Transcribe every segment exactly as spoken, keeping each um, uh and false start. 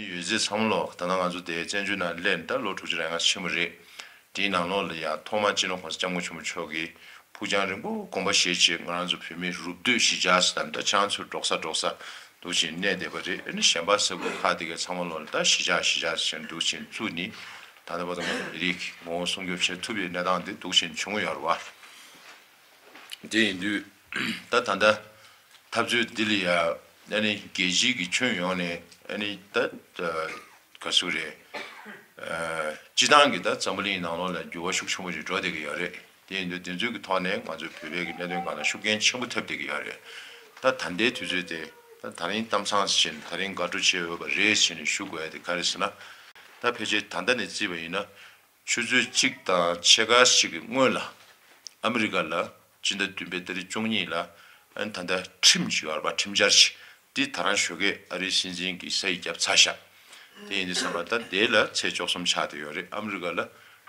ཡོད་ཚད་ཚང་མ་ལོག་ད་ལྟ་ང་ཚོ་དེ་བཙན་བྱོལ་ནང་སླེབས་ནས་ད་ལོ་དྲུག་ཅུ་རེ་ལྔ་ཕྱིན་པ་རེད། དེའི་ནང་ལོགས་ལ་ཡང་ཐོག་མར་སྤྱི་ནོར་༸གོང་ས་༸སྐྱབས་མགོན་ཆེན་པོ་མཆོག་གིས་ཕུགས་རྒྱང་རིང་པོ་དགོངས་པ་བཞེས་བྱས། ང་རང་ཚོ་བོད་མི་རུབ་སྟོད་གཞིས་ཆགས་ཟེར་དང་ད་ཆང་ཚུར་འབྲོག་ས་འབྲོག་ས་འདུག་ཅིང་གནས་བསྡད་པ་རེད། ཨ་ནི་གཞན་པ་ས་ཁུལ་ཁག་དེ་གའི་ཚང་མ་ལོགས་ལ་ད་གཞིས་ཆགས་གཞིས་ཆགས་ཟེར་འདུག་ཅིང་བཙུགས་ནས་ད་ལྟ་བར་དུ་ང་ཚོ་མི་རིགས་ཀྱི་ངོ་བོ་སྲུང་སྐྱོབ་བྱེད་ཐུབ་པའི་གནས་སྟངས་དེ་འདུག་ཅིང་བྱུང་ཡོད་རེད་བ། དེ་ཡིན་དུས་ད་ད་ལྟ་འཐབ་རྩོད་འདི་ལ་ཡ་ཨ་ནི་རྒྱལ་སྤྱིའི་གི་ཁྱོན་ཡོངས་ནས་ཨ་ནི་ད་ག་ཟེར་རེད། སྤྱི་བཏང་གི་ད་འཛམ་བུ་གླིང་ནང་ལོགས་ལ་འགྱུར་བ་ཤུགས་ཆེན་པོ་ཞིག་འགྲོ་བསྡད་ཀྱི་ཡོད་རེད། དེ་ཡིན་དུས་དེ་ཚོའི་གི་ཐོག་ནས་ང་ཚོའི་བོད་པའི་གི་གནད་དོན་སྒང་ལ་ཤུགས་རྐྱེན་ཆེན་པོ་ཐེབས་བསྡད་ཀྱི་ཡོད་རེད། ད་ད་ལྟའི་དུས་ཚོད་དེ་ད་ད་རིང་གཏམ་བཟང་ཞིག་བྱས་ནས་ད་རིང་དགའ་སྤྲོ་བྱེད་འོས་པ་རེད་ཟེར་ནས་ཞུ་དགོས་ཡ་དེ་ག་རེ་ཟེར་ན། ད་ཕལ་ཆེར་ད་ལྟ་ནས་བརྩིས་པ་ཡིན་ན། ཆུ་ཚོད་གཅིག་དང་ཕྱེད་ཀ་ཞིག་གི་སྔོན་ལ་ཨ་མི་རི་ཀ་ལ་སྤྱི་ཟླ་བདུན་པའི་ཏ་རིག་བཅུ་གཉིས་ལ་ཨ་ནི་ད་ལྟ་ཁྲིམས་ཅིག་ཡོད་རེད་པ། ཁྲིམས་འཆར་ཅིག་འདི་ད་རང་ཞོགས་ཀས་ཨ་རིའི་སྲིད་འཛིན་གྱིས་ས་ཡིག་བརྒྱབ་ཚར་ཤག་དེ་ཡིན་དུས་ཙམ་པ་ད་དེ་ལ་ཚེས་བཅུ་གསུམ་ཆགས་བསྡད་ཡོད་རེད། ཨ་མི་རི་ཀ་ལ་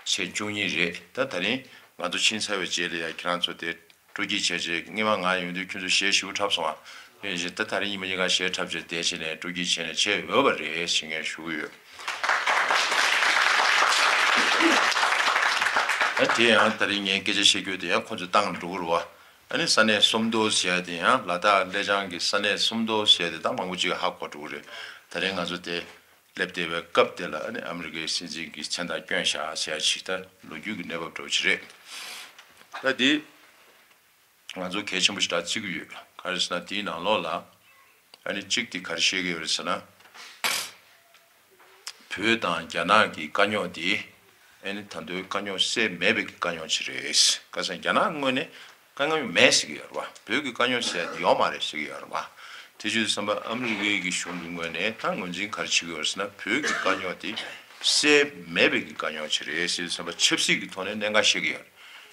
ཚེས་བཅུ་གཉིས་རེད། ད་ད་རིང་ང་ཚོ་ཕྱིན་ཚར་བའི་རྗེས་ལ་ཡང་ཁྱེད་རང་ཚོ་དེ་སྤྲོ་སྐྱིད་བྱས་བྱས། སྔོན་མ་ང་ཡོང་དུས་ཁྱོད་ཚོ་གཞས་ཞེ་པོ་འཁྲབ་སོང་ཨ། ཡིན་ཞེས་ད་ད་རིང་ཉི་མ་གཉིས་ཀ་གཞས་འཁྲབ་བྱས་བསྡད་བྱས་ནས་སྤྲོ་སྐྱིད་བྱས་ནས་བྱས་འོས་པ་རེད་ཞེས་ངས་ཞུ་གི་ཡོད། ཨ་དེ་ཡང་ད་རིང་ངས་སྐད་ཆ་བཤད་རྒྱུ་དེ་ཡང་ཁོ་ཚོས་བཏང་འགྲོ་གི་རེད་བ། ཨ་ནི་ས་གནས་སུམ་མདོ་ཟེར་ཡ་དེ་ཡང་ལ་དྭགས་གླེ་བྱང་གི་ས་གནས་སུམ་མདོ་ཟེར་ཡ་དེ་ད་མང་པོ་ཅིག་ཧ་གོ་འགྲོ་གི་རེད། ད་རིང་ང་ཚོ་དེ་སླེབས་བསྡད་པའི་སྐབས་དེ་ལ་ཨ་ནི་ཨ་མི་རི་ཀའི་སྲིད་འཛིན་གྱིས་མཚན་རྟགས་བསྐྱོན་བཞག་ཟེར་ཡ་ཞིག་ད་ལོ་རྒྱུས་ཀྱི་གནས་བབ་འདྲ་བོ་ཅིག་རེད། ད་དེ་ང་ཚོ་གལ་ཆེན་པོ་ཞིག་ད་བརྩི་གི་ཡོད། ག་རེ་ཟེར་ན་དེའི་ནང་ལོགས་ལ་ཨ་ནི་གཅིག་དེ་ག་རེ་བཤད་ཀྱི་ཡོད་རེད་ཟེར་ན། བོད་དང་རྒྱ་ནག་གི་དཀའ་རྙོག་དེ་ཨ་ནི་ད་དུང་དཀའ་རྙོག་སེལ་མེད་པའི་གི་དཀའ་རྙོག་ཅིག་རེད། ག་ཟེར་ན་རྒྱ་ནག་ངོས་ནས་དཀའ་རྙོག་མེད་ཟེར་གྱི་ཡོད་རེད་བ། བོད་ཀྱི་དཀའ་རྙོག་ཟེར་ཡ་དེ་ཡོད་མ་རེད་ཟེར་གྱི་ཡོད་རེད་བ། དེ་བྱས་ཙང་ཨ་མི་རི་ཀའི་གི་གཞུང་གི་ངོས་ནས་ད་ངོས་འཛིན་ག་རེ་བྱེད་ཀྱི་ཡོད་རེད་ཟེར་ན། བོད་ཀྱི་དཀའ་རྙོག་དེ་སེལ་མེད་པའི་གི་དཀའ་རྙོག་ཅིག་རེད་ཟེར་ཙང་ཆབ་སྲིད་ཀྱི་ཐོག་ནས་གནད་འགག་བཤད་ཀྱི་ཡོད་རེད།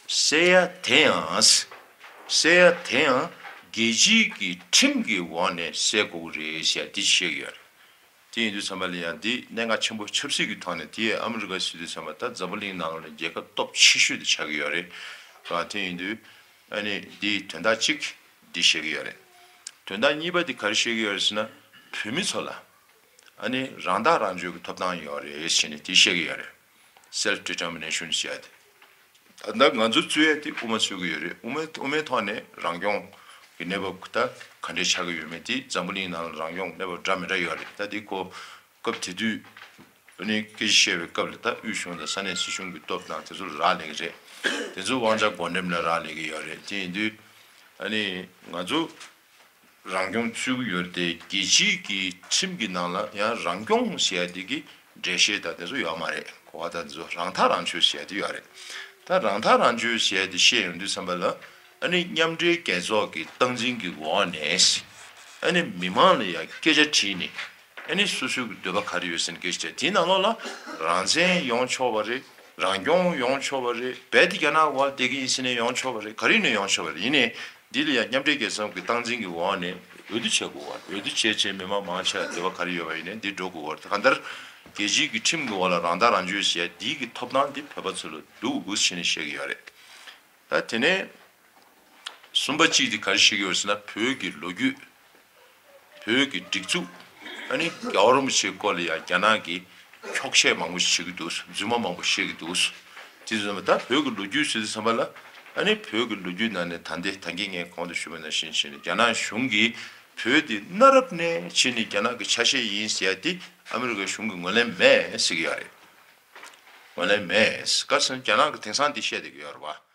སེལ་ཡ་དེ་ཡང་། སེལ་ཡ་དེ་ཡང་རྒྱལ་སྤྱིའི་གི་ཁྲིམས་ཀྱི་འོག་ནས་སེལ་དགོས་ཀྱི་རེད་ཟེར་ཡ་དེ་བཤད་ཀྱི་ཡོད་རེད། དེ་ཡིན་དུས་ཙམ་པ་ལ་ཡང་འདི་གནད་འགག་ཆེན་པོ་ཆབ་སྲིད་ཀྱི་ཐོག་ནས་དེ་ཡང་ཨ་མི་རི་ཀ་ཟེར་དུས་ཙམ་པ་ད་འཛམ་བུ་གླིང་ནང་ལ་རྒྱལ་ཁབ་སྟོབས་ཆེ་ཤོས་དེ་ཆགས་ཀྱི་ཡོད་རེད། ཨ་དེ་ཡིན་དུས་ཨ་ནི་འདིའི་དོན་དག་གཅིག་འདི་བཤད་ཀྱི་ཡོད་རེད། དོན་དག་གཉིས་པ་དེ་ག་རེ་བཤད་ཀྱི་ཡོད་རེད་ཟེར་ན། བོད་མི་ཚོ་ལ་ཨ་ནི་རང་ཐག་རང་གཅོད་ཀྱི་ཐོབ་ཐང་ཡོད་རེད་ཟེར་ནས་དེ་བཤད་ཀྱི་ཡོད་རེད། Self Determination ཟེར་ཡ་དེ། ད་ལྟ་ང་ཚོ་རྩོད་ཡ་དེ་དབུ་མ་རྩོད་ཀྱི་ཡོད་རེད། དབུ་མའི་དབུ་མའི་ཐོག་ནས་རང་སྐྱོང་གི་གནས་བབ་ད་ག་འདྲས་ཆགས་ཀྱི་ཡོད་མེད་དེ་འཛམ་བུ་གླིང་ནང་ལ་རང་སྐྱོང་གནས་བབ་འདྲ་མི་འདྲ་ཡོད་རེད། ད་དེ་ཁོ་སྐབས་དེ་དུས་ཨ་ནི་སྐད་ཆ་བཤད་པའི་སྐབས་ལ་ད་དབུས་གཞུང་དང་ས་གནས་སྲིད་གཞུང་གི་སྟོབས་དང་དེ་ཚོ་ལ་རག་ལས་ཀྱི་རེད། དེ་ཚོ་དབང་ཆ་བགོ་འགྲེམས་ལ་རག་ལས་ཀྱི་ཡོད་རེད། དེ་ཡིན་དུས་ཨ་ནི་ང་ཚོ་རང་སྐྱོང་རྩོད་ཀྱི་ཡོད་རེད་དེ། རྒྱལ་སྤྱིའི་གི་ཁྲིམས་ཀྱི་ནང་ལ་ཡང་རང་སྐྱོང་ཟེར་ཡ་དེ་གི་འགྲེལ་བཤད་དང་དེ་ཚོ་ཡོད་མ་རེད། གོ་བ་དང་དེ་ཚོ་རང་ཐག་རང་གཅོད་ཟེར་ཡ་དེ་ཡོད་རེད། ད་རང་ཐག་རང་གཅོད་ཟེར་ཡ་དེ་བཤད་ཡོང་དུས་ཙམ་པ་ལ་ཨ་ནི་མཉམ་འབྲེལ་རྒྱལ་ཚོགས་ཀྱི་སྟངས་འཛིན་གྱི་འོག་ནས་ཨ་ནི་མི་མང་ལ་ཡང་སྐད་ཆ་དྲིས་ནས་ཨ་ནི་སོ་སོའི་གི་འདོད་པ་ག་རེ་ཡོད་ཟེར་ནས་སྐད་ཆ་དྲིས། དེའི་ནང་ལོགས་ལ་རང་བཙན་ཡོང་ཆོག་པ་རེད། རང་སྐྱོང་ཡོང་ཆོག་པ་རེད། རྦད་དེ་རྒྱ་ནག་འོག་ལ་བསྡད་ཀྱི་ཡིན་ཟེར་ནས་ཡོང་ཆོག་པ་རེད། ག་རེ་ཡིན་ནའི་ཡོང་ཆོག་པ་རེད། ཡིན་ནའི་འདི་ལ་ཡང་མཉམ་འབྲེལ་རྒྱལ་ཚོགས་ཀྱི་སྟངས་འཛིན་གྱི་འོག་ནས་འོས་བསྡུ་བྱེད་དགོས་པ་རེད། འོས་བསྡུ་བྱས་བྱས་མི་མང་མང་ཆེ་བ་འདོད་པ་ག་རེ་ཡོད་པ་ཡིན་ནའི་འདི་འགྲོ་དགོས་པ་རེད། གང་ལྟར་རྒྱལ་སྤྱིའི་གི་ཁྲིམས་ཀྱི་འོག་ལ་རང་ཐག་རང་གཅོད་བྱས་འདིའི་གི་ཐོབ་ཐང་འདི་བོད་པ་ཚོ་ལ་འདུག་ཟེར་ནས་བཤད་ཀྱི་ཡོད་རེད། ད་དེ་ནས་གསུམ་པ་གཅིག་འདི་ག་རེ་བཤད་ཀྱི་ཡོད་ཟེར་ན། བོད་ཀྱི་ལོ་རྒྱུས། བོད་ཀྱི་སྒྲིག་འཛུགས། ཨ་ནི་རྒྱལ་བ་རིན་པོ་ཆེའི་སྐོར་ལ་ཡང་རྒྱ་ནག་གིས་འཁྱོག་བཤད་མང་པོ་ཞིག་བྱེད་ཀྱི་འདུག་རྫུན་མ་མང་པོ་བཤད་ཀྱི་འདུག་དེ་ཚོ་ད་བོད་ཀྱི་ལོ་རྒྱུས་ཟེར་དུས་ཙམ་པ་ལ། ཨ་ནི་བོད་ཀྱི་ལོ་རྒྱུས་ནང་ནས་ད་ལྟའི་ད་གིན་ངས་གོང་དུ་ཞུས་པ་ནང་བཞིན་བྱས་ནས་རྒྱ་ནག་གཞུང་གིས་བོད་དེ་གནའ་རབས་ནས་བྱས་ནས་རྒྱ་ནག་གི་ཆ་ཤས་ཡིན་ཟེར་ཡ་དེ་ཨ་མི་རི་ཀའི་གཞུང་གིས་ངོས་ལེན་མེད་ཟེར་གྱི་ཡོད་རེད། ངོས་ལེན་མེད། ག་ཟེར་ན་རྒྱ་ནག་གིས་དེང་སང་འདི་བཤད་བསྡད་ཀྱི་ཡོད་རེད་བ།